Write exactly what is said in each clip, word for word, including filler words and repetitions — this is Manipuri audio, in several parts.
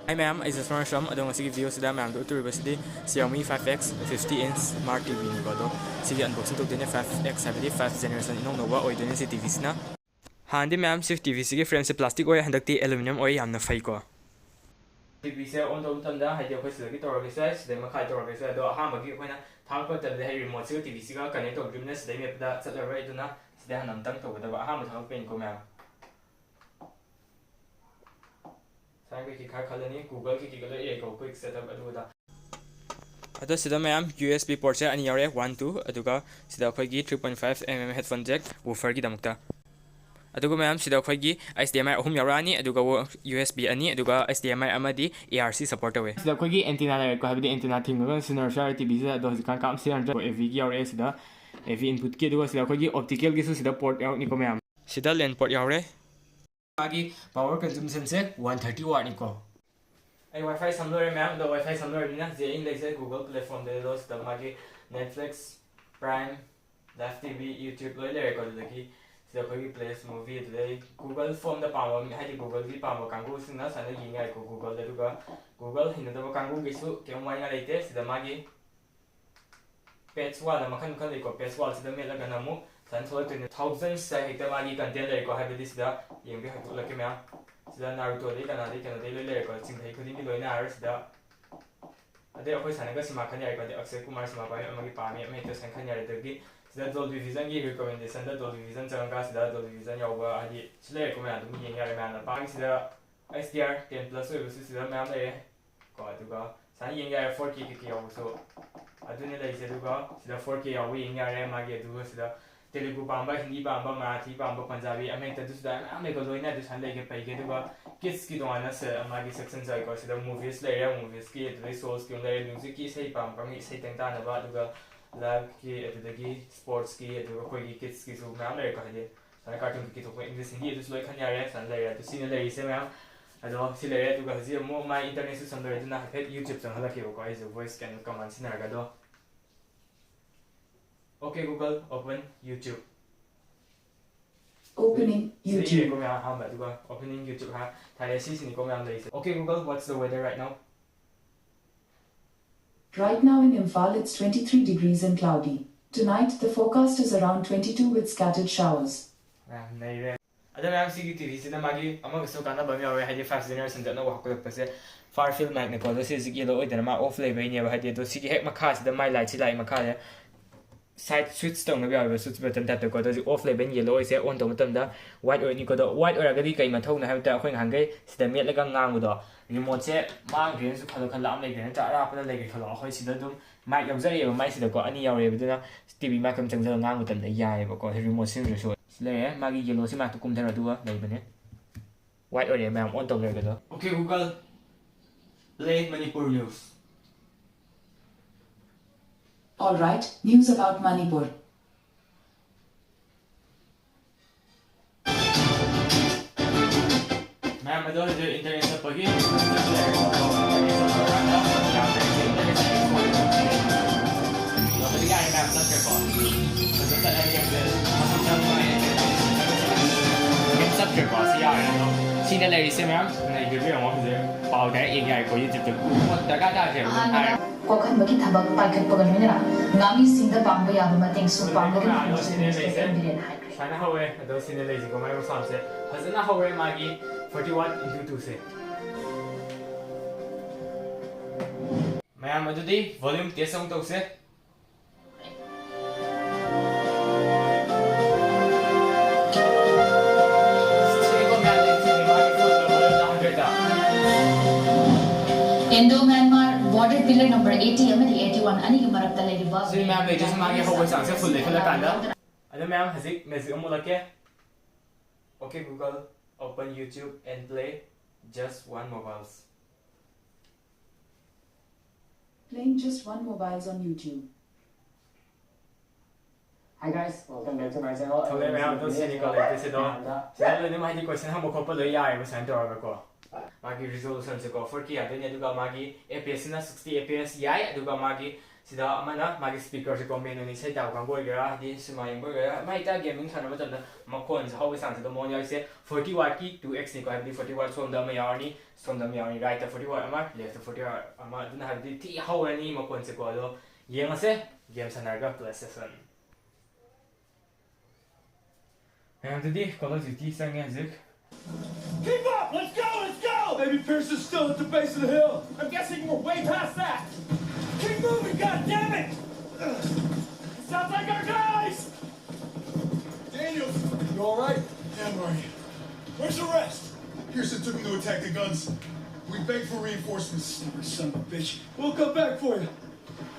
Hi ꯃꯌꯥꯝ, ꯑꯩꯁꯦ ꯁꯣꯅꯥ ꯁ꯭ꯌꯥꯝ꯫ ꯑꯗꯣ ꯉꯁꯤꯒꯤ ꯚꯤꯗꯤꯑꯣꯁꯤꯗ ꯃꯌꯥꯝꯗ ꯎꯠꯇꯣꯔꯤꯕꯁꯤꯗꯤ Xiaomi five X fifty inch smart T Vꯅꯤꯀꯣ꯫ ꯑꯗꯣ ꯁꯤꯒꯤ unboxing ꯇꯧꯗꯣꯏꯅꯦ꯫ Five X ꯍꯥꯏꯕꯗꯤ five generation ꯏꯅꯧ ꯅꯧꯕ ꯑꯣꯏꯗꯣꯏꯅꯦ ꯁꯤ T Vꯁꯤꯅ꯫ ꯍꯥꯟꯅꯗꯤ ꯃꯌꯥꯝ ꯁꯤ T Vꯁꯤꯒꯤ frameꯁꯦ plastic ꯑꯣꯏ, ꯍꯟꯗꯛꯇꯤ aluminium ꯑꯣꯏ, ꯌꯥꯝꯅ ꯐꯩꯀꯣ꯫ T Vꯁꯦ on ꯇꯧꯕ ꯃꯇꯝꯗ ꯍꯥꯏꯗꯤ ꯑꯩꯈꯣꯏ ꯁꯤꯗꯒꯤ ꯇꯧꯔꯒꯁꯨ ꯌꯥꯏ, ꯁꯤꯗꯩ ꯃꯈꯥ ꯇꯧꯔꯒꯁꯨ ꯌꯥꯏ꯫ ꯑꯗꯣ ꯑꯍꯥꯟꯕꯒꯤ ꯑꯩꯈꯣꯏꯅ ꯊꯥꯡꯒꯠꯄ ꯃꯇꯝꯗ ꯍꯥꯏꯗꯤ remoteꯁꯤꯒ T Vꯁꯤꯒ connect ꯇꯧꯗ꯭ꯔꯤꯕꯅꯤꯅ ꯁꯤꯗꯩ ꯃꯦꯞꯄꯗ ꯆꯠꯂꯔꯣꯏ꯫ ꯑꯗꯨꯅ ꯁꯤꯗꯩ ꯍꯥꯟꯅ ꯑꯃꯨꯛꯇꯪ ꯇꯧꯒꯗꯕ ꯑꯍꯥꯟꯕ ꯊꯥꯡꯒꯠꯄꯅꯤꯀꯣ ꯃꯌꯥꯝ꯫ ꯁꯥꯏꯟ ꯀꯩꯀꯩ ꯈꯔ ꯈꯜꯂꯅꯤ, Google ꯀꯩꯀꯩꯒ ꯂꯣꯏ ꯂꯩꯀꯣ, quick setup ꯑꯗꯨ ꯑꯗꯥ꯫ ꯑꯗꯣ ꯁꯤꯗ ꯃꯌꯥꯝ U S B portꯁꯦ ꯑꯅꯤ ꯌꯥꯎꯔꯦ, one, two, ꯑꯗꯨꯒ ꯁꯤꯗ ꯑꯩꯈꯣꯏꯒꯤ three point five M M headphone jack wooferꯒꯤꯗꯃꯛꯇ꯫ ꯑꯗꯨꯒ ꯃꯌꯥꯝ ꯁꯤꯗ ꯑꯩꯈꯣꯏꯒꯤ H D M I ꯑꯍꯨꯝ ꯌꯥꯎꯔꯛꯑꯅꯤ, ꯑꯗꯨꯒ U S B ꯑꯅꯤ, ꯑꯗꯨꯒ H D M I ꯑꯃꯗꯤ A R C support ꯇꯧꯋꯦ꯫ ꯁꯤꯗ ꯑꯩꯈꯣꯏꯒꯤ antenna ꯂꯩꯔꯦꯀꯣ, ꯍꯥꯏꯕꯗꯤ antenna ꯊꯤꯡꯉꯒ ꯁꯤꯖꯤꯟꯅꯔꯁꯨ ꯌꯥꯔꯦ T Vꯁꯤꯗ꯫ ꯑꯗꯣ ꯍꯧꯖꯤꯛꯀꯥꯟ ꯀꯥꯝ ꯁꯤꯖꯤꯟꯅꯗ꯭ꯔꯦ꯫ A Vꯒꯤ ꯌꯥꯎꯔꯛꯑꯦ ꯁꯤꯗ, A V inputꯀꯤ, ꯑꯗꯨꯒ ꯁꯤꯗ ꯑꯩꯈꯣꯏꯒꯤ opticalꯒꯤꯁꯨ ꯁꯤꯗ port ꯌꯥꯎꯔꯛꯅꯤꯀꯣ ꯃꯌꯥꯝ꯫ ꯁꯤꯗ LAN port ꯌꯥꯎꯔꯦ꯫ ꯃꯥꯒꯤ power consumptionꯁꯦ one thirty wattꯅꯤꯀꯣ꯫ ꯑꯩ Wi-Fi ꯁꯝ ꯂꯣꯏꯔꯦ ꯃꯌꯥꯝ꯫ ꯑꯗꯣ Wi-Fi ꯁꯝ ꯂꯣꯏꯔꯕꯅꯤꯅ ꯍꯧꯖꯤꯛ ꯑꯩꯅ ꯂꯩꯁꯦ Google platformꯗ꯫ ꯑꯗꯣ ꯁꯤꯗ ꯃꯥꯒꯤ Netflix, Prime, Live T V, YouTube ꯂꯣꯏ ꯂꯩꯔꯦꯀꯣ꯫ ꯑꯗꯨꯗꯒꯤ ꯁꯤꯗ ꯑꯩꯈꯣꯏꯒꯤ playlist, movie, ꯑꯗꯨꯗꯩ Google Chromeꯗ ꯄꯥꯝꯕ ꯃꯤ, ꯍꯥꯏꯗꯤ Googleꯒꯤ ꯄꯥꯝꯕ ꯀꯥꯡꯕꯨꯁꯤꯡꯅ ꯁꯨꯃꯥꯏꯅ ꯌꯦꯡ ꯌꯥꯏꯀꯣ Googleꯗ꯫ ꯑꯗꯨꯒ Google ꯍꯩꯅꯗꯕ ꯀꯥꯡꯕꯨꯒꯤꯁꯨ ꯀꯩꯝ ꯋꯥꯅꯤꯡꯉꯥꯏ ꯂꯩꯇꯦ꯫ ꯁꯤꯗ ꯃꯥꯒꯤ page wallꯅ ꯃꯈꯜ ꯃꯈꯜ ꯂꯩꯀꯣ꯫ Page wallꯁꯤꯗ ꯃꯦꯠꯂꯒꯅ ꯑꯃꯨꯛ ꯁꯨꯃꯥꯏꯅ ꯊꯣꯛꯂꯛꯇꯣꯏꯅꯦ꯫ Thousandsꯇ ꯍꯦꯛꯇ ꯃꯥꯒꯤ content ꯂꯩꯔꯦꯀꯣ, ꯍꯥꯏꯕꯗꯤ ꯁꯤꯗ ꯌꯦꯡꯕꯤꯌꯨ, ꯍꯥꯏꯗꯣꯛꯂꯛꯀꯦ ꯃꯌꯥꯝ꯫ ꯁꯤꯗ Narutoꯗꯩ ꯀꯅꯥꯗꯩ ꯀꯩꯅꯣꯗꯩ ꯂꯣꯏ ꯂꯩꯔꯦꯀꯣ, ꯆꯤꯡꯊꯩ ꯈꯨꯗꯤꯡꯒꯤ ꯂꯣꯏꯅ ꯍꯥꯏꯔꯣ ꯁꯤꯗ꯫ ꯑꯗꯩ ꯑꯩꯈꯣꯏ ꯁꯥꯟꯅꯒ ꯁꯤꯃꯥ ꯈꯟ ꯌꯥꯏꯀꯣ, ꯑꯗꯩ ꯑꯛꯁꯦ ꯀꯨꯃꯥꯔ ꯁꯤꯃꯥ ꯄꯥꯝꯃꯤ, ꯑꯃꯒꯤ ꯄꯥꯝꯃꯤ, ꯑꯃ ꯍꯦꯛꯇ ꯁꯥꯏꯟ ꯈꯟ ꯌꯥꯔꯦ꯫ ꯑꯗꯒꯤ ꯁꯤꯗ Dolby Visionꯒꯤ recommendationꯗ Dolby Vision ꯆꯪꯉꯒ ꯁꯤꯗ Dolby Vision ꯌꯥꯎꯕ ꯍꯥꯏꯗꯤ ꯁꯤ ꯂꯩꯔꯦꯀꯣ ꯃꯌꯥꯝ, ꯑꯗꯨꯝ ꯌꯦꯡ ꯌꯥꯔꯦ ꯃꯌꯥꯝꯅ꯫ ꯄꯥꯡꯁꯤꯗ H D R ten plus ꯑꯣꯏꯕꯁꯨ ꯁꯤꯗ ꯃꯌꯥꯝ ꯂꯩꯔꯦ ꯀꯣ꯫ ꯑꯗꯨꯒ ꯁꯨꯃꯥꯏꯅ ꯌꯦꯡ ꯌꯥꯔꯦ, four K ꯀꯩꯀꯩ ꯌꯥꯎꯕꯁꯨ ꯑꯗꯨꯅꯤ ꯂꯩꯔꯤꯁꯦ꯫ ꯑꯗꯨꯒ ꯁꯤꯗ four K ꯌꯥꯎꯕ ꯌꯦꯡ ꯌꯥꯔꯦ ꯃꯥꯒꯤ꯫ ꯑꯗꯨꯒ ꯁꯤꯗ Telugu ꯄꯥꯝꯕ, Hindi ꯄꯥꯝꯕ, Marathi ꯄꯥꯝꯕ, Punjabi ꯑꯃ ꯍꯦꯛꯇ ꯑꯗꯨꯁꯨ ꯃꯌꯥꯝ ꯂꯩꯀꯣ, ꯂꯣꯏꯅ ꯑꯗꯨ ꯁꯨꯃꯥꯏꯅ ꯂꯩꯒꯦ ꯄꯩꯒꯦ꯫ ꯑꯗꯨꯒ kidsꯀꯤ ꯇꯣꯉꯥꯟꯅ ꯁꯦ-, ꯃꯥꯒꯤ section ꯂꯩꯀꯣ꯫ ꯁꯤꯗ movies ꯂꯩꯔꯦ, moviesꯀꯤ, ꯑꯗꯨꯗꯒꯤ showsꯀꯤ ꯑꯃ ꯂꯩꯔꯦ, musicꯀꯤ ꯏꯁꯩ ꯄꯥꯝꯕ ꯀꯥꯡꯕꯨ ꯏꯁꯩ ꯇꯪ ꯇꯥꯅꯕ, ꯑꯗꯨꯒ liveꯀꯤ, ꯑꯗꯨꯗꯒꯤ sportsꯀꯤ, ꯑꯗꯨꯒ ꯑꯩꯈꯣꯏꯒꯤ kidsꯀꯤꯁꯨ ꯃꯌꯥꯝ ꯂꯩꯔꯦꯀꯣ꯫ ꯍꯥꯏꯗꯤ ꯁꯨꯃꯥꯏꯅ cartoon ꯀꯩꯀꯩ ꯊꯣꯛꯄ English, Hindi ꯑꯗꯨꯁꯨ ꯂꯣꯏ ꯈꯟ ꯌꯥꯔꯦ꯫ ꯁꯨꯃꯥꯏꯅ ꯂꯩꯔꯦ꯫ ꯑꯗꯨ ꯁꯤꯅ ꯂꯩꯔꯤꯁꯦ ꯃꯌꯥꯝ꯫ ꯑꯗꯣ ꯁꯤ ꯂꯩꯔꯦ꯫ ꯑꯗꯨꯒ ꯍꯧꯖꯤꯛ ꯑꯃꯨꯛ ꯃꯥꯏ internetꯁꯨ ꯁꯝꯗꯣꯔꯦ, ꯑꯗꯨꯅ ꯍꯥꯏꯐꯦꯠ YouTube ꯆꯪꯍꯜꯂꯛꯀꯦꯕꯀꯣ ꯑꯩꯁꯦ voice ꯀꯩꯅꯣ command ꯁꯤꯖꯤꯟꯅꯔꯒ꯫ ꯑꯗꯣ Okay Google, open YouTube꯫ Opening ꯁꯤꯗ YouTube. ꯏꯔꯦꯀꯣ ꯃꯌꯥꯝ ꯑꯍꯥꯟꯕ, ꯑꯗꯨꯒ opening YouTube ꯍꯥꯏ ꯊꯥꯔꯦ꯫ ꯁꯤꯁꯤꯅꯤꯀꯣ ꯃꯌꯥꯝ ꯂꯩꯔꯤꯁꯦ꯫ Okay Google, what's the weather right now? Right now in Imphal, it's twenty-three degrees and cloudy. Tonight, the forecast is around twenty-two with scattered showers. ꯃꯌꯥꯝ ꯅꯩꯔꯦ꯫ ꯑꯗꯣ ꯃꯌꯥꯝ, ꯁꯤꯒꯤ ꯇꯤꯚꯤꯁꯤꯅ ꯃꯥꯒꯤ ꯑꯃꯒꯁꯨ ꯀꯥꯟꯅꯕ ꯑꯃ ꯌꯥꯎꯔꯦ, ꯍꯥꯏꯗꯤ five generation ꯑꯅꯧꯕ ꯍꯧꯒꯠꯂꯛꯄꯁꯦ꯫ Far field micꯅꯦꯀꯣ꯫ ꯑꯗꯣ ꯁꯤ ꯍꯧꯖꯤꯛ yellow ꯑꯣꯏꯗꯅ ꯃꯥ off ꯂꯩꯕꯩꯅꯦꯕ, ꯍꯥꯏꯗꯤ꯫ ꯑꯗꯣ ꯁꯤꯒꯤ ꯍꯦꯛ ꯃꯈꯥꯁꯤꯗ ꯃꯥꯏ lightꯁꯤ ꯂꯥꯛꯏ ꯃꯈꯥꯁꯦ꯫ Side switch ꯇꯧꯅꯕ ꯌꯥꯎꯋꯦꯕ, switch button typeꯇꯀꯣ꯫ ꯑꯗꯣ ꯍꯧꯖꯤꯛ off ꯂꯩꯕꯅ yellow ꯑꯣꯏꯁꯦ꯫ On ꯇꯧꯕ ꯃꯇꯝꯗ white ꯑꯣꯏꯅꯤꯀꯣ꯫ ꯑꯗꯣ white ꯑꯣꯏꯔꯒꯗꯤ ꯀꯩ ꯃꯊꯧꯅꯣ ꯍꯥꯏꯕꯗ, ꯑꯩꯈꯣꯏ ꯅꯍꯥꯟꯈꯩ ꯁꯤꯗ ꯃꯦꯠꯂꯒ ꯉꯥꯡꯕꯗꯣ, remoteꯁꯦ ꯃꯥꯡꯈ꯭ꯔꯦꯅꯁꯨ ꯈꯜꯂꯣ, ꯈꯜꯂ ꯑꯃ ꯂꯩꯈ꯭ꯔꯦ ꯅꯠꯇ꯭ꯔꯥ? ꯑꯔꯥꯞꯄꯗ ꯂꯩꯈ꯭ꯔꯦ ꯈꯜꯂꯣ, ꯑꯩꯈꯣꯏ ꯁꯤꯗ ꯑꯗꯨꯝ mic ꯌꯥꯎꯖꯔꯛꯑꯦꯕ ꯃꯥꯏꯁꯤꯗꯀꯣ, ꯑꯅꯤ ꯌꯥꯎꯔꯛꯑꯦꯕ꯫ ꯑꯗꯨꯅ ꯁꯤ ꯇꯤꯚꯤ mic ꯑꯃ ꯆꯪꯁꯤꯜꯂꯒ ꯉꯥꯡꯕ ꯃꯇꯝꯗ ꯌꯥꯏꯑꯕꯀꯣ, remote ꯁꯤꯖꯤꯟꯅꯗ꯭ꯔꯁꯨ꯫ ꯁꯤ ꯂꯩꯔꯦ, ꯃꯥꯒꯤ yellowꯁꯤ ꯃꯥꯏꯛꯇ ꯀꯨꯝꯊꯔꯣ, ꯑꯗꯨꯒ ꯂꯩꯕꯅꯦ꯫ White ꯑꯣꯏꯔꯦ ꯃꯌꯥꯝ, on ꯇꯧ ꯂꯩꯔꯒꯦ ꯑꯗꯣ꯫ Okay Google, play Manipur news. Alright, news about Manipur. ꯃꯌꯥꯝ ꯑꯗꯣ ꯍꯧꯖꯤꯛ internet ꯆꯠꯄꯒꯤ ꯌꯥꯔꯦ ꯃꯌꯥꯝ, ꯆꯠꯈ꯭ꯔꯦꯀꯣ꯫ ꯐꯖꯅ ꯆꯠꯂꯦ ꯒꯦꯝꯁꯦ꯫ ꯒꯦꯝ ꯆꯠꯈ꯭ꯔꯦꯀꯣ꯫ ꯁꯤ ꯌꯥꯔꯦ ꯑꯗꯣ꯫ ꯁꯤꯅ ꯂꯩꯔꯤꯁꯦ ꯃꯌꯥꯝ꯫ ꯅꯩꯈ꯭ꯔꯤꯕ ꯌꯦꯡꯉꯣ ꯍꯧꯖꯤꯛ꯫ ꯄꯥꯎ direct ꯌꯦꯡ ꯌꯥꯏꯀꯣ YouTubeꯇ꯫ ꯗꯔꯀꯥꯔ ꯇꯥꯗ꯭ꯔꯦꯕ ꯑꯗꯨꯝ ꯍꯥꯏꯔꯦ꯫ ꯀꯣꯛꯍꯟꯕꯒꯤ ꯊꯕꯛ ꯄꯥꯏꯈꯠꯄꯒ ꯂꯣꯏꯅꯅ ꯉꯥꯃꯤꯁꯤꯡꯗ ꯄꯥꯡꯕ ꯌꯥꯕ ꯃꯇꯦꯡꯁꯨ ꯄꯥꯡꯒꯅꯤ ꯍꯥꯏꯅꯁꯨ ꯃꯤꯅꯤꯁꯇꯔ ꯑꯦꯝ ꯕꯤꯔꯦꯟꯅ ꯍꯥꯏꯈ꯭ꯔꯦ꯫ ꯁꯨꯃꯥꯏꯅ ꯍꯧꯋꯦ꯫ ꯑꯗꯣ ꯁꯤꯅ ꯂꯩꯁꯤꯀꯣ, ꯃꯥꯏ ꯃꯁꯥꯁꯦ ꯐꯖꯅ ꯍꯧꯔꯦ, ꯃꯥꯒꯤ forty watt into two ꯁꯦ꯫ ꯃꯌꯥꯝ ꯑꯗꯨꯗꯤ volume test ꯑꯃꯨꯛ ꯇꯧꯁꯦ꯫ Indo Myanmar border pillar number eighty ꯑꯃꯗꯤ eighty one ꯑꯅꯤꯒꯤ ꯃꯔꯛꯇ ꯂꯩꯔꯤꯕ ꯁꯤ ꯃꯌꯥꯝ ꯂꯩꯗꯣꯏꯁꯦ ꯃꯥꯒꯤ ꯍꯧꯕ ꯆꯥꯡꯁꯦ full ꯂꯩꯈꯠꯂꯀꯥꯟꯗ꯫ ꯑꯗꯣ ꯃꯌꯥꯝ ꯍꯧꯖꯤꯛ magic ꯑꯃ ꯎꯠꯂꯛꯀꯦ꯫ Okay Google, open YouTube and play Just One Mobiles. Playing Just One Mobiles on YouTube. Hi guys, welcome back to my channel. ꯊꯣꯛꯂꯛꯑꯦ ꯃꯌꯥꯝ ꯑꯗꯨꯝ ꯁꯤꯅꯤꯀꯣ ꯂꯩꯗꯣꯏꯁꯦ ꯑꯗꯣ꯫ ꯁꯤꯗ ꯂꯣꯏꯅꯃꯛ ꯍꯥꯏꯗꯤ question ꯍꯪꯕ ꯈꯣꯠꯄ ꯂꯣꯏ ꯌꯥꯏꯑꯕ ꯁꯨꯃꯥꯏꯅ ꯇꯧꯔꯒꯀꯣ꯫ ꯃꯥꯒꯤ resolution ꯁꯦꯀꯣ four K ꯌꯥꯗꯣꯏꯅꯦ, ꯑꯗꯨꯒ ꯃꯥꯒꯤ F P S ꯁꯤꯅ sixty F P S ꯌꯥꯏ, ꯑꯗꯨꯒ ꯃꯥꯒꯤ ꯁꯤꯗ ꯑꯃꯅ ꯃꯥꯒꯤ ꯁ꯭ꯄꯤꯀꯔꯁꯦꯀꯣ, ꯃꯦꯟ ꯑꯣꯏꯅ ꯏꯁꯩ ꯇꯥꯕ ꯀꯥꯡꯕꯨ ꯑꯣꯏꯒꯦꯔꯥ, ꯍꯥꯏꯗꯤ ꯁꯤꯃꯥ ꯌꯦꯡꯕ ꯑꯣꯏꯒꯦꯔꯥ, ꯃꯥꯏ ꯇꯥ ꯒꯦꯃꯤꯡ ꯁꯥꯟꯅꯕ ꯃꯇꯝꯗ ꯃꯈꯣꯟꯁꯦ ꯍꯧꯕꯒꯤ ꯆꯥꯡꯁꯦ ꯑꯗꯨꯝ ꯃꯉꯣꯟꯗ ꯌꯥꯎꯔꯤꯁꯦ ꯐꯣꯔꯇꯤ ꯋꯥꯠꯀꯤ ꯇꯨ ꯑꯦꯛꯁꯅꯤꯀꯣ, ꯍꯥꯏꯕꯗꯤ ꯐꯣꯔꯇꯤ ꯋꯥꯠ ꯁꯣꯝꯗ ꯑꯃ ꯌꯥꯎꯔꯅꯤ, ꯁꯣꯝꯗ ꯑꯃ ꯌꯥꯎꯔꯅꯤ, ꯔꯥꯏꯠꯇ ꯐꯣꯔꯇꯤ ꯋꯥꯠ ꯑꯃ, ꯂꯦꯐꯇ ꯐꯣꯔꯇꯤ ꯋꯥꯠ ꯑꯃ, ꯑꯗꯨꯅ ꯍꯥꯏꯕꯗꯤ ꯊꯤ ꯍꯧꯔꯅꯤ ꯃꯈꯣꯟꯁꯦꯀꯣ꯫ ꯑꯗꯣ ꯌꯦꯡꯉꯁꯦ, ꯒꯦꯝ ꯁꯥꯟꯅꯔꯒ ꯄ꯭ꯂꯦ ꯁꯦꯁꯟ꯫ ꯃꯌꯥꯝꯗꯨꯗꯤ Call of Duty ꯆꯪꯉꯦ ꯍꯧꯖꯤꯛ꯫ Keep up! Let's go! Let's go! Maybe Pierce is still at the base of the hill. I'm guessing we're way past that. Keep moving, God damn it! Sounds like our guys! Daniels, you all right? Yeah, I'm all right. Where's the rest? Pearson took me to attack the guns. We begged for reinforcements. Stubborn son of a bitch. We'll come back for you.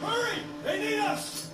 Hurry! They need us!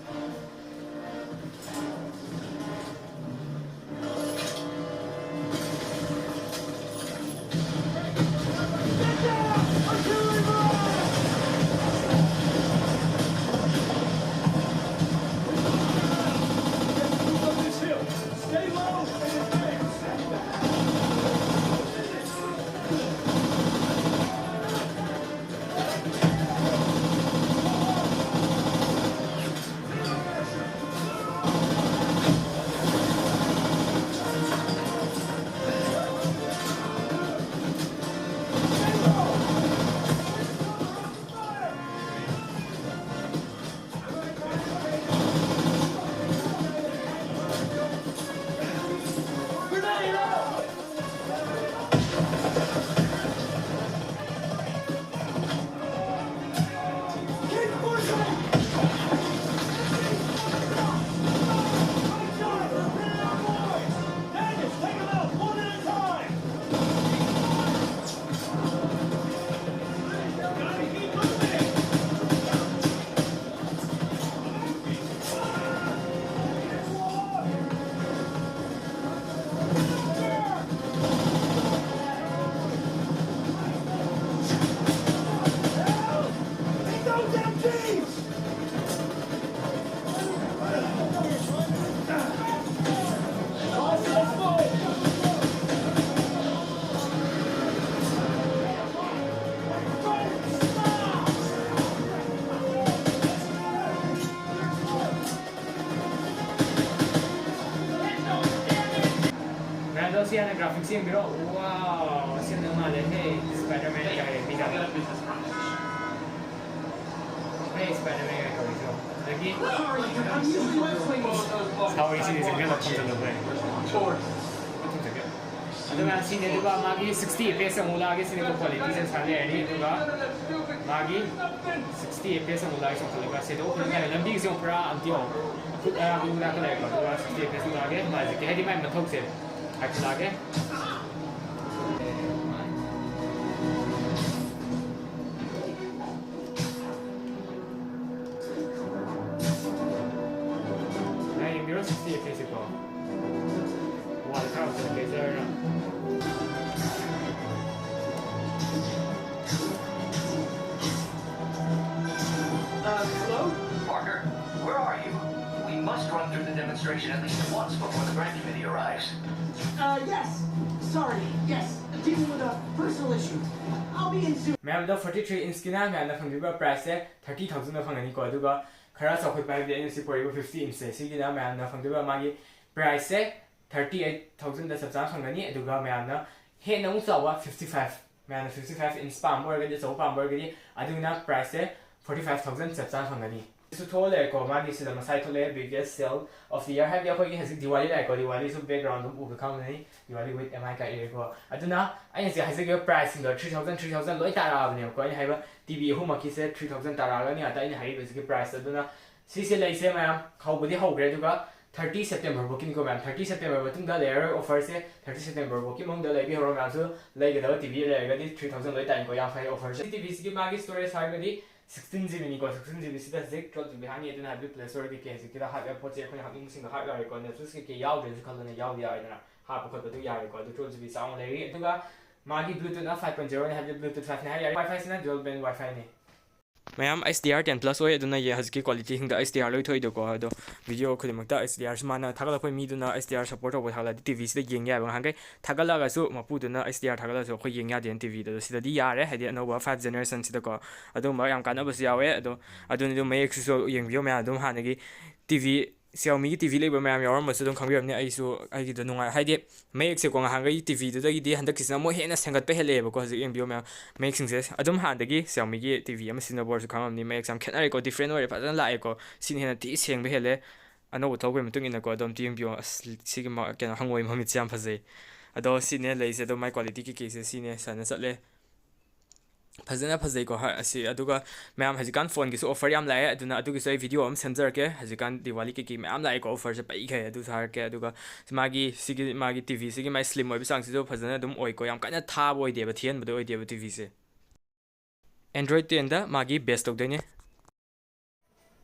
Graphics ꯌꯦꯡꯕꯤꯔꯣ꯫ Wow, ꯑꯁꯦꯡꯕ ꯃꯥꯜꯂꯦ꯫ Hey, Spider-Man ꯀꯥꯏ ꯃꯤꯗ꯫ Hey, Spider-Man ꯀꯥꯏ ꯀꯧꯔꯤꯁꯤꯕꯣ꯫ ꯑꯗꯒꯤ ꯁꯥꯎꯔꯤꯁꯤꯗꯤ ꯆꯪꯁꯤꯜꯂ ꯊꯝꯖꯤꯜꯂꯨꯕ ꯑꯩ꯫ ꯊꯝꯖꯤꯜꯂꯦ꯫ ꯑꯗꯨꯒ ꯁꯤꯅꯦ, ꯑꯗꯨꯒ ꯃꯥꯒꯤ sixty F P S ꯑꯃꯨꯛ ꯂꯥꯛꯑꯒꯦ꯫ ꯁꯤꯅꯦ quality ꯁꯦ ꯁꯥ ꯂꯩꯔꯅꯤ꯫ ꯑꯗꯨꯒ ꯃꯥꯒꯤ sixty F P S ꯑꯃꯨꯛ ꯂꯥꯛꯑꯒꯦ꯫ ꯆꯣꯡꯈꯠꯂꯒ shadow ꯐꯖꯅ ꯂꯩꯔꯦ꯫ ꯂꯝꯕꯤꯒꯤꯁꯦ ꯑꯃꯨꯛ ꯄꯨꯔꯥ ꯑꯝꯇ ꯌꯦꯡꯉꯣ꯫ ꯑꯈꯨꯠ ꯑꯌꯥꯝꯕ ꯎꯗꯥ ꯈꯛꯇ ꯂꯩꯔꯦꯀꯣ꯫ ꯑꯗꯨꯒ sixty F P S ꯑꯃꯨꯛ ꯂꯥꯛꯑꯒꯦ꯫ ꯃꯥꯁꯦ ꯀꯩ ꯍꯥꯏꯗꯤ ꯃꯥꯏ ꯃꯊꯧꯁꯦ ꯍꯥꯏꯐꯦꯠꯂꯛꯑꯒꯦ꯫ ꯅꯪ ꯌꯦꯡꯕꯤꯔꯣ sixty F P S ꯁꯦꯀꯣ꯫ ꯋꯥꯜ ꯈꯔ ꯍꯧꯖꯤꯜꯂꯛꯀꯦ ꯖꯔꯅ꯫ Uh, hello? Parker, where are you? We must run through the demonstration at least once before the grant committee arrives. Uh, yes. Sorry, yes. Dealing with a personal issue. I'll be in soon. ꯃꯌꯥꯝꯗ forty three inch ꯀꯤꯅ ꯃꯌꯥꯝꯅ ꯐꯪꯕꯤꯕ price ꯁꯦ thirty thousand ꯗ ꯐꯪꯒꯅꯤꯀꯣ꯫ ꯑꯗꯨꯒ ꯈꯔ ꯆꯥꯎꯈꯠꯄ ꯍꯥꯏꯕꯗꯤ ꯑꯩꯅ ꯁꯤ ꯄꯨꯔꯛꯏꯕ fifty inch ꯁꯦ, ꯁꯤꯒꯤꯅ ꯃꯌꯥꯝꯅ ꯐꯪꯗꯣꯏꯕ ꯃꯥꯒꯤ price ꯁꯦ thirty eight thousand ꯗ ꯆꯞ ꯆꯥꯅ ꯐꯪꯒꯅꯤ꯫ ꯑꯗꯨꯒ ꯃꯌꯥꯝꯅ ꯍꯦꯟꯅ ꯑꯃꯨꯛ ꯆꯥꯎꯕ fifty five, ꯃꯌꯥꯝꯅ fifty five inch ꯄꯥꯝꯕ ꯑꯣꯏꯔꯒꯗꯤ, ꯑꯆꯧꯕ ꯄꯥꯝꯕ ꯑꯣꯏꯔꯒꯗꯤ, ꯑꯗꯨꯒꯤꯅ price ꯁꯦ forty five thousand ꯆꯞ ꯆꯥꯅ ꯐꯪꯒꯅꯤ꯫ ꯁꯤꯁꯨ ꯊꯣꯛꯑ ꯂꯩꯔꯦꯀꯣ, ꯃꯥꯒꯤ ꯁꯤꯗ ꯃꯁꯥꯏ ꯊꯣꯛꯂꯛꯑꯦ, biggest sale of the year ꯍꯥꯏꯕꯗꯤ ꯑꯩꯈꯣꯏꯒꯤ ꯍꯧꯖꯤꯛ ꯗꯤꯋꯥꯂꯤ ꯂꯥꯛꯑꯦꯀꯣ, ꯗꯤꯋꯥꯂꯤꯁꯨ background ꯑꯗꯨꯝ ꯎꯕ ꯈꯪꯒꯅꯤ, ꯗꯤꯋꯥꯂꯤ with M I ꯀꯥꯏꯔꯦꯀꯣ꯫ ꯑꯗꯨꯅ ꯑꯩꯅ ꯍꯧꯖꯤꯛ ꯍꯥꯏꯖꯈꯤꯕ price ꯁꯤꯡꯗꯣ three thousand, three thousand ꯂꯣꯏ ꯇꯥꯔꯛꯑꯕꯅꯦꯕꯀꯣ꯫ ꯑꯩꯅ ꯍꯥꯏꯕ T V ꯑꯍꯨꯝꯃꯛꯀꯤꯁꯦ three thousand ꯇꯥꯔꯛꯑꯒꯅꯤ ꯉꯥꯛꯇ ꯑꯩꯅ ꯍꯥꯏꯔꯤꯕꯁꯤꯒꯤ price꯫ ꯑꯗꯨꯅ ꯁꯤꯁꯦ ꯂꯩꯁꯦ ꯃꯌꯥꯝ ꯍꯧꯕꯗꯤ ꯍꯧꯈ꯭ꯔꯦ, ꯑꯗꯨꯒ thirty September ꯐꯥꯎꯒꯤꯅꯤꯀꯣ ꯃꯌꯥꯝ꯫ Thirty September ꯃꯇꯨꯡꯗ ꯂꯩꯔꯔꯣꯏ offer ꯁꯦ꯫ Thirty September ꯐꯥꯎꯒꯤ ꯃꯅꯨꯡꯗ ꯂꯩꯕꯤꯍꯧꯔꯣ ꯃꯌꯥꯝꯁꯨ꯫ ꯂꯩꯒꯗꯕ T V ꯂꯩꯔꯒꯗꯤ three thousand ꯂꯣꯏ ꯇꯥꯏꯅꯤꯀꯣ, ꯌꯥꯝ ꯐꯩ offer ꯁꯦ꯫ T V ꯁꯤꯒꯤ ꯃꯥꯒꯤ storage ꯍꯥꯏꯔꯒꯗꯤ sixteen G B ꯅꯤꯀꯣ, sixteen G B ꯁꯤꯗ ꯍꯧꯖꯤꯛ twelve G B ꯍꯥꯡꯉꯤ꯫ ꯑꯗꯨꯅ ꯍꯥꯏꯕꯗꯤ Play Store ꯀꯩꯀꯩ ꯍꯧꯖꯤꯛꯀꯤꯗ ꯍꯥꯞꯄ ꯄꯣꯠ ꯆꯩ ꯑꯩꯈꯣꯏꯅ ꯍꯥꯞꯅꯤꯡꯕꯁꯤꯡꯗꯣ ꯍꯥꯞ ꯌꯥꯔꯦꯀꯣ꯫ Netflix ꯀꯩꯀꯩ ꯌꯥꯎꯗ꯭ꯔꯦꯁꯨ ꯈꯜꯂꯣꯅꯦ, ꯌꯥꯎꯗꯤ ꯌꯥꯔꯦꯗꯅ, ꯍꯥꯞꯄ ꯈꯣꯠꯄ ꯑꯗꯨ ꯌꯥꯔꯦꯀꯣ꯫ ꯑꯗꯨ twelve G B ꯆꯥꯎꯅ ꯂꯩꯔꯤ꯫ ꯑꯗꯨꯒ ꯃꯥꯒꯤ Bluetooth ꯅ five point zero ꯅꯤ ꯍꯥꯏꯕꯗꯤ Bluetooth five ꯅꯤ ꯍꯥꯏ ꯌꯥꯔꯦ꯫ Wi-Fi ꯁꯤꯅ dual band Wi-Fi ꯅꯤ꯫ ꯃꯌꯥꯝ H D R ten plus ꯑꯣꯏ, ꯑꯗꯨꯅ ꯌꯦ-, ꯍꯧꯖꯤꯛꯀꯤ quality ꯁꯤꯡꯗ H D R ꯂꯣꯏ ꯊꯣꯛꯏꯗꯣꯀꯣ꯫ ꯑꯗꯣ video ꯈꯨꯗꯤꯡꯃꯛꯇ H D R ꯁꯨ ꯃꯥꯅ ꯊꯥꯒꯠꯂꯛꯄ ꯃꯤꯗꯨꯅ H D R support ꯇꯧꯕ ꯊꯥꯒꯠꯂꯗꯤ T V ꯁꯤꯗ ꯌꯦꯡ ꯌꯥꯏꯕ꯫ ꯉꯍꯥꯟꯈꯩ ꯊꯥꯒꯠꯂꯛꯑꯒꯁꯨ ꯃꯄꯨꯗꯨꯅ H D R ꯊꯥꯒꯠꯂꯒꯁꯨ ꯑꯩꯈꯣꯏ ꯌꯦꯡ ꯌꯥꯗꯦꯅ T V ꯗ꯫ ꯑꯗꯣ ꯁꯤꯗꯗꯤ ꯌꯥꯔꯦ, ꯍꯥꯏꯗꯤ ꯑꯅꯧꯕ five generation ꯁꯤꯗꯀꯣ꯫ ꯑꯗꯨꯒꯨꯝꯕ ꯌꯥꯝ ꯀꯥꯟꯅꯕꯁꯨ ꯌꯥꯎꯋꯦ꯫ ꯑꯗꯣ ꯑꯗꯨꯅꯤ, ꯑꯗꯨꯝ ꯃꯌꯦꯛꯁꯤꯁꯨ ꯌꯦꯡꯕꯤꯌꯣ ꯃꯌꯥꯝ꯫ ꯑꯗꯨꯝ ꯍꯥꯟꯅꯒꯤ T V Xiaomiꯒꯤ T V ꯂꯩꯕ ꯃꯌꯥꯝ ꯌꯥꯎꯔꯝꯕꯁꯨ ꯑꯗꯨꯝ ꯈꯪꯕꯤꯔꯝꯅꯤ꯫ ꯑꯩꯁꯨ ꯑꯩꯒꯤꯗꯣ ꯅꯨꯡꯉꯥꯏ, ꯍꯥꯏꯗꯤ ꯃꯌꯦꯛꯁꯦꯀꯣ, ꯉꯍꯥꯟꯈꯩ T Vꯗꯨꯗꯒꯤꯗꯤ ꯍꯟꯗꯛꯀꯤꯁꯤꯅ ꯑꯃꯨꯛ ꯍꯦꯟꯅ ꯁꯦꯝꯒꯠꯄ ꯍꯦꯜꯂꯛꯑꯦꯕꯀꯣ꯫ ꯍꯧꯖꯤꯛ ꯌꯦꯡꯕꯤꯌꯣ ꯃꯌꯥꯝ, ꯃꯌꯦꯛꯁꯤꯡꯁꯦ ꯑꯗꯨꯝ ꯍꯥꯟꯅꯗꯒꯤ Xiaomiꯒꯤ T V ꯑꯃ ꯁꯤꯖꯤꯟꯅꯕ ꯑꯣꯏꯔꯁꯨ ꯈꯪꯉꯝꯅꯤ, ꯃꯌꯦꯛꯁꯦ ꯌꯥꯝ ꯈꯦꯠꯅꯔꯦꯀꯣ, different ꯑꯣꯏꯔꯦ, ꯐꯖꯅ ꯂꯥꯛꯑꯦꯀꯣ꯫ ꯁꯤꯅ ꯍꯦꯟꯅ ꯊꯤ ꯁꯦꯡꯕ ꯍꯦꯜꯂꯦ꯫ ꯑꯅꯧꯕ ꯊꯣꯛꯂꯛꯄꯒꯤ ꯃꯇꯨꯡ ꯏꯟꯅꯀꯣ꯫ ꯑꯗꯣ ꯑꯝꯇ ꯌꯦꯡꯕꯤꯌꯣ꯫ ꯑꯁ, ꯁꯤꯒꯤ ꯃ-, ꯀꯩꯅꯣ, ꯍꯪꯉꯣꯏ ꯃꯃꯤꯠꯁꯦ ꯌꯥꯝ ꯐꯖꯩ꯫ ꯑꯗꯣ ꯁꯤꯅꯦ ꯂꯩꯁꯦ꯫ ꯑꯗꯣ ꯃꯥꯏ quality ꯀꯩꯀꯩꯁꯦ ꯁꯤꯅꯦ ꯁꯨꯃꯥꯏꯅ ꯆꯠꯂꯦ꯫ ꯐꯖꯅ ꯐꯖꯩꯀꯣ꯫ ꯍ-, ꯑꯁꯤ, ꯑꯗꯨꯒ ꯃꯌꯥꯝ, ꯍꯧꯖꯤꯛꯀꯥꯟ phoneꯒꯤꯁꯨ offer ꯌꯥꯝ ꯂꯥꯛꯑꯦ, ꯑꯗꯨꯅ ꯑꯗꯨꯒꯤꯁꯨ ꯑꯩ video ꯑꯃ ꯁꯦꯝꯖꯔꯛꯀꯦ꯫ ꯍꯧꯖꯤꯛꯀꯥꯟ Diwali ꯀꯩꯀꯩ ꯃꯌꯥꯝ ꯂꯥꯛꯑꯦꯀꯣ, offerꯁꯦ ꯄꯩꯈꯩ, ꯑꯗꯨꯁꯨ ꯍꯥꯏꯔꯛꯀꯦ꯫ ꯑꯗꯨꯒ ꯃꯥꯒꯤ, ꯁꯤꯒꯤ, ꯃꯥꯒꯤ TVꯁꯤꯒꯤ ꯃꯥꯏ slim ꯑꯣꯏꯕ ꯆꯥꯡꯁꯤꯁꯨ ꯐꯖꯅ ꯑꯗꯨꯝ ꯑꯣꯏꯀꯣ, ꯌꯥꯝ ꯀꯟꯅ ꯊꯥꯕ ꯑꯣꯏꯗꯦꯕ, ꯊꯤꯍꯟꯕꯗꯣ ꯑꯣꯏꯗꯦꯕ TVꯁꯦ꯫ Android tenꯗ ꯃꯥꯒꯤ base ꯇꯧꯗꯣꯏꯅꯦ꯫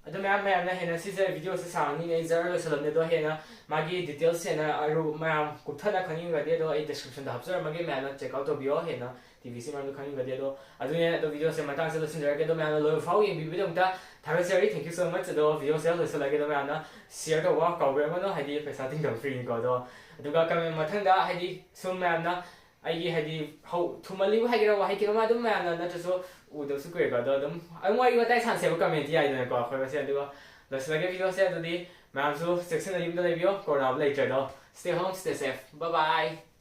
ꯑꯗꯣ ꯃꯌꯥꯝ, ꯃꯌꯥꯝꯅ ꯍꯦꯟꯅ ꯁꯤꯁꯦ videoꯁꯦ ꯁꯥꯡꯉꯅꯤꯅꯦ, ꯑꯩ ꯖꯔ ꯂꯣꯏꯁꯜꯂꯝꯅꯦ꯫ ꯑꯗꯣ ꯍꯦꯟꯅ ꯃꯥꯒꯤ details ꯍꯦꯟꯅ ꯑꯔꯨ-, ꯃꯌꯥꯝ ꯀꯨꯞꯊꯅ ꯈꯪꯅꯤꯡꯉꯒꯗꯤ ꯑꯗꯣ ꯑꯩ descriptionꯗ ꯍꯥꯞꯆꯔꯝꯃꯒꯦ, ꯃꯌꯥꯝꯅ check out ꯇꯧꯕꯤꯌꯣ ꯍꯦꯟꯅ TVꯁꯤ ꯃꯔꯝꯗ ꯈꯪꯅꯤꯡꯉꯒꯗꯤ꯫ ꯑꯗꯣ ꯑꯗꯨꯅꯦ, ꯑꯗꯣ videoꯁꯦ ꯃꯇꯥꯡꯁꯤꯗ ꯂꯣꯏꯁꯤꯟꯖꯔꯒꯦ꯫ ꯑꯗꯣ ꯃꯌꯥꯝꯅ ꯂꯣꯏꯕ ꯐꯥꯎ ꯌꯦꯡꯕꯤꯕꯒꯤꯗꯃꯛꯇ ꯊꯥꯒꯠꯆꯔꯤ, thank you so much꯫ ꯑꯗꯣ videoꯁꯦ ꯂꯣꯏꯁꯜꯂꯒꯦ꯫ ꯑꯗꯣ ꯃꯌꯥꯝꯅ share ꯇꯧꯕ ꯀꯥꯎꯕꯤꯔꯝꯒꯅꯨ, ꯍꯥꯏꯗꯤ ꯄꯩꯁꯥ ꯇꯤꯡꯗꯕ freeꯅꯤꯀꯣ꯫ ꯑꯗꯣ ꯑꯗꯨꯒ comment ꯃꯊꯪꯗ ꯍꯥꯏꯗꯤ ꯁꯨꯝ ꯃꯌꯥꯝꯅ ꯑꯩꯒꯤ ꯍꯥꯏꯗꯤ ꯍꯧ-, ꯊꯨꯃꯜꯂꯤꯕꯨ ꯍꯥꯏꯒꯦꯔꯥ, ꯋꯥꯍꯩ ꯀꯩꯅꯣꯝꯃ ꯑꯗꯨꯝ ꯃꯌꯥꯝꯅ ꯅꯠꯇ꯭ꯔꯁꯨ ꯎꯗꯕꯁꯨ ꯀꯨꯏꯔꯦꯀꯣ꯫ ꯑꯗꯣ ꯑꯗꯨꯝ, ꯑꯗꯨꯝ ꯋꯥꯔꯤ ꯋꯥꯇꯥꯏ ꯁꯥꯟꯁꯦꯕ comment ꯌꯥꯏꯗꯅꯀꯣ ꯑꯩꯈꯣꯏ ꯃꯁꯦꯟ꯫ ꯑꯗꯨꯒ ꯂꯣꯏꯁꯤꯜꯂꯒꯦ videoꯁꯦ꯫ ꯑꯗꯨꯗꯤ ꯃꯌꯥꯝꯁꯨ ꯆꯦꯛꯁꯤꯟꯅ ꯌꯨꯝꯗ ꯂꯩꯕꯤꯌꯣ, ꯀꯣꯔꯣꯅꯥꯕꯨ ꯂꯩꯇ꯭ꯔꯦ꯫ ꯑꯗꯣ stay home, stay safe, bye bye꯫